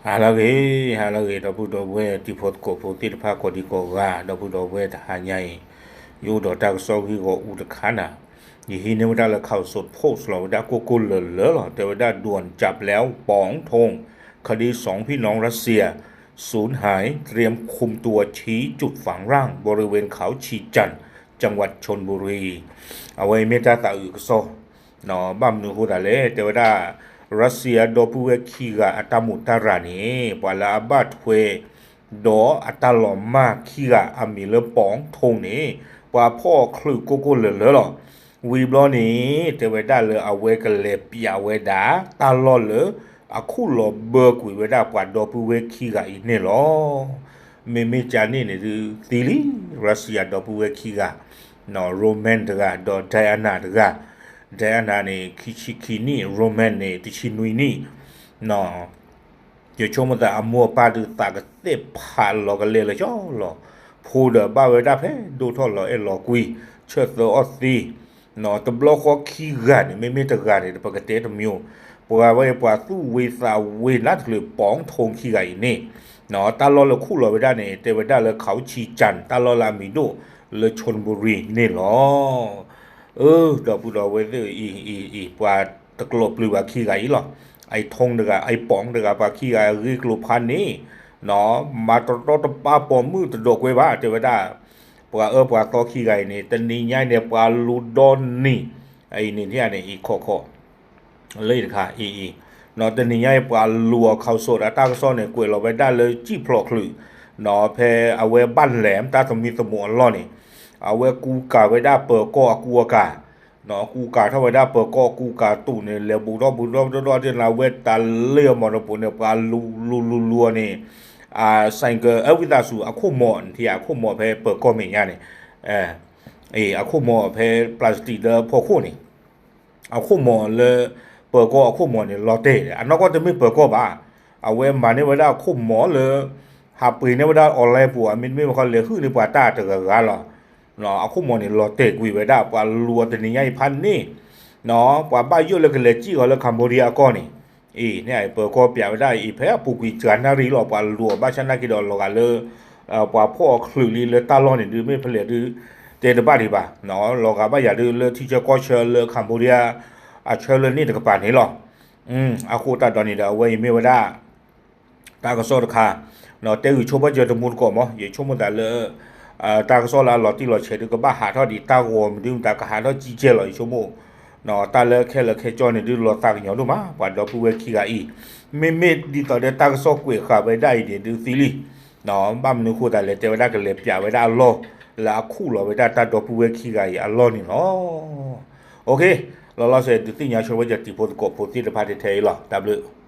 ဟါလၢအဂ့ၤ, ဟါလၢအဂ့ၤ ဒီပုၢ်ဒီဝဲၢ်တံၤဖိသကိးဖိသ့ၣ်တဖၣ်ကိးဒံကိးဂၤ, ဒီပုၢ်ဒီဝဲၢ်တဟါညါအံၤ, ယအိၣ်ဒီးတၢ်ကစီၣ်ဂ့ၢ်ဂီၢ်အူတခါနၤ, ယဟံးန့ၢ်ဝဲဒၣ်လၢ Khaosod Post လီၤ ဝဲဒၣ်ကိၢ်ကိၢ်လၢၤလၢၤလီၤ, တဲဝဲဒၣ် ด่วนจับแล้วป๋องธง คดีสองพี่น้องรัสเซีย สูญหาย เตรียมคุมตัวชี้จุดฝังร่าง บริเวณเขาชีจันทน์ จังหวัดชลบุรี အဝဲအံၤမ့ၢ်တၢ်သးအုးကစီၣ် ဘၣ်မနုၤအဃိသတးလဲၣ်, တဲဝဲဒၣ် ရၤစံယါဒီပုၢ်ဝဲၢ်ခံဂၤအတၢ်မူးတၢ်ရၤန့ၣ် ပှၤလၢအဘၣ်ထွဲ ဒီးအတၢ်လီၤမၢ်ခံဂၤအမံၤလၢ ป๋องธง န့ၣ် ပှၤဖီၣ်ချုးကိၢ်ကိၢ်လၢၤလၢၤလီၤ. ဝံၤဘျီန့ၣ် တဲဝဲဒၣ်လၢအဝဲကလဲၤပျးဝဲဒၣ် တၢ်လီၢ်လၢ အခုၣ်လီၤဘၢကွံာ်ဝဲဒၣ်ပှၤဒီပုၢ်ဝဲၢ်ခံဂၤအံၤန့ၣ်လီၤ. မ့မ့ၢ်ကန့ၣ်န့ၣ်ဒုးသံလံ, ရၤစံယါဒီပုၢ်ဝဲၢ်ခံဂၤ, Roman တဂၤ ဒီး Diana တဂၤ, Diana န့ၣ် ခံဆံခံနံၣ်, Roman န့ၣ် တဆံနွံနံၣ်, ယဆိကမိၣ်သးအမိၢ်အပၢ်ဒုးသးကသဲၣ်ဖးလီၤကလဲလၢာ်ကၠီလီၤ, ဖိဒီးဘၣ်ဝဲဒၣ်ဖဲဒိၣ်ထီၣ်လီၤအဲၣ်လီၤကွံ, ဆၢသၢအီၣ်သံ, တဘျီဃီခံဂၤန့ၣ် မ့မ့ၢ်တဂၤန့ၣ် ပကတဲတမံၤ, ပှၤဝဲပှၤသူၣ်ဝ့သးဝ့နးတချုး ป๋องธง ခံဂၤအံၤန့ၣ်, တၢ်လီၢ်လၢခုၣ်လီၤဝဲဒၣ်န့ၣ် တဲဝဲဒၣ်လၢ เขาชีจันทน์ တၢ်လီၢ်လၢအမံၤဒိၣ်လၢ ชลบุรี န့ၣ်လီၤ. အၢ ဒီပုၢ်ဒီဝဲၢ်သ့ၣ်အံၤ အံၤ အံၤ ပှၤတကျိးပျုၤဘၣ်ခံဂၤအံၤလီၤ. အံၤထူဒၣ်တဂၤ အံၤ ป๋อง တဂၤ ပှၤခံဂၤအဂ့ၢ်ကျိၤဖးန့ၣ်, မၤတရီတပါပိာ်မုၣ်တဒီးကွဲဘၣ် တဲဝဲဒၣ်, ပှၤအၢပှၤသီခံဂၤအံၤန့ၣ် တနံၤညါအံၤန့ၣ် ပှၤလူၤဒီနံၤ, အံၤန့ၣ်န့ၣ် အံၤခီၣ်ခီၣ် လၢအံၤတခါအံၤအံၤ, တနံၤညါအံၤ ပှၤလူၤအီၤ Khaosod အတၢ်ကစီၣ်န့ၣ် ကွဲးလီၤဝဲဒၣ်လၢ ကံၣ်ဖျိးချုး, ဖဲအဝဲဘၣ်လဲၤ တၢ်သမံသမိးအလီၢ်န့ၣ်, အဝဲကူကၤဝဲဒၣ်ပၢၤကီၢ်အကူအကၤ, ကူကၤထီၣ်ဝဲဒၣ်ပၢၤကီၢ်အကူကၤတူာ်န့ၣ် လဲၤဘူးထီၣ်ဘူးထီၣ်ဒီဒီဒ်န့ၣ် အဝဲတၢ်လၢအမီၢ်တပူၤန့ၣ် ပှၤလူၤလူၤလူၤလူၤအီၤန့ၣ်, အ ဆိုင်ကယ် အဝံသးစူၤ အခိၣ်မီၤ ထံၣ်အခိၣ်မီၤဖဲပၢၤကီၢ်မဲာ်ညါန့ၣ်, အခိၣ်မီၤဖဲ plastic လၢဖီခိၣ်န့ၣ် အခိၣ်မီၤလၢ ပၢၤကီၢ်အခိၣ်မီၤန့ၣ် လီၤတဲာ်ဒီး အနီၢ်ကီၢ်တမ့ၢ်ပၢၤကီၢ်ဘၣ်. အဝဲမၤန့ၢ်ဝဲဒၣ်အခိၣ်မီၤလၢ ဟးပှ့ၤန့ၢ်ဝဲဒၣ် online ပူၤ အမ့တမ့ၢ်ဘၣ်ခီလဲၤဟုၣ်န့ၢ်ပှၤတၢ်တဂၤဂၤလီၤ. အခိၣ်မီၤန့ၣ် လီၤတဲာ်ကွံာ်ဝဲဒၣ် ပှၤလူၤအီၤတနံၤညါအံၤဖးန့ၣ်, ပှၤဘၣ်ယိၣ်လၢကလဲၤစံၣ်ဃီၤလၢ Cambodia အကီၢ်န့ၣ်, အံၤန့ၣ် ပၢၤကီၢ်ပျးဝဲဒၣ်အံၤ ဖဲအပူၤကွံာ်စှၤနၣ်ရံၣ်လီၤ ပှၤလူၤအီၤဘၣ်ဆၣ်နာ်က့ဒီး လီၤဂာ်လၢ ပှၤဖီၣ်အီၤချုးလံလၢတၢ်လီၢ်န့ၣ်ဒုး မ့ၢ်ဖဲလဲၣ်ဒုး တဲတဘၣ်ဒံးဘၣ်, လီၤဂာ်ဘၣ်ယၤဒုးလၢထံဆၢကီၢ်ဆၢလၢ Cambodia အဆၢလၢန့ၣ်တကပၤန့ၣ်လီၤ. အဃိသတးဒီးန့ၣ်ဒီး အဝဲအံၤမ့ၢ်ဝဲဒၣ် တၢ်ကစီၣ်တခါ, တဲဂုာ်ဆိပာ်စၢၤတမူတကိးမး ယဆိကမိၣ်သးလၢ တၢ်ကစီၣ်လၢအလီၤတံၢ်လီၤဆဲးဒုးကဘၣ်ဟးထီၣ်ဒံး တၢ်ဂီၤမနုၤမတၤကဟးထီၣ်ကံကဲလီၤ ယဆိကမိၣ်, တၢ်လၢခဲလၢာ်ခဲကၠီန့ၣ်ဒုးလီၤသးကညီၤဒိၣ်မး ပှၤဒီပုၢ်ဝဲၢ်ခံဂၤအံၤ, မ့မ့ၢ်ဒ်သိးဒီးတၢ်ကစီၣ်ကွဲးဃာ်ဝဲဒၣ်အံၤန့ၣ်ဒုးသံလံ, ဘၣ်မနုၤဃိသတးလဲၣ် တဲဝဲဒၣ်ကလဲၤပျးဝဲဒၣ်အလီၢ် လၢအခုၣ်လီၤဝဲဒၣ်တၢ်ဒီပုၢ်ဝဲၢ်ခံဂၤအံၤအလီၢ်န့ၣ်လီၤ. လီၤလီၤဆဲးဒုးသ့ၣ်ညါဆိပာ်စၢၤတံၤဖိသကိးဖိသ့ၣ်တဖၣ်ထဲအံၤလီၤ. တၢ်ဘျုး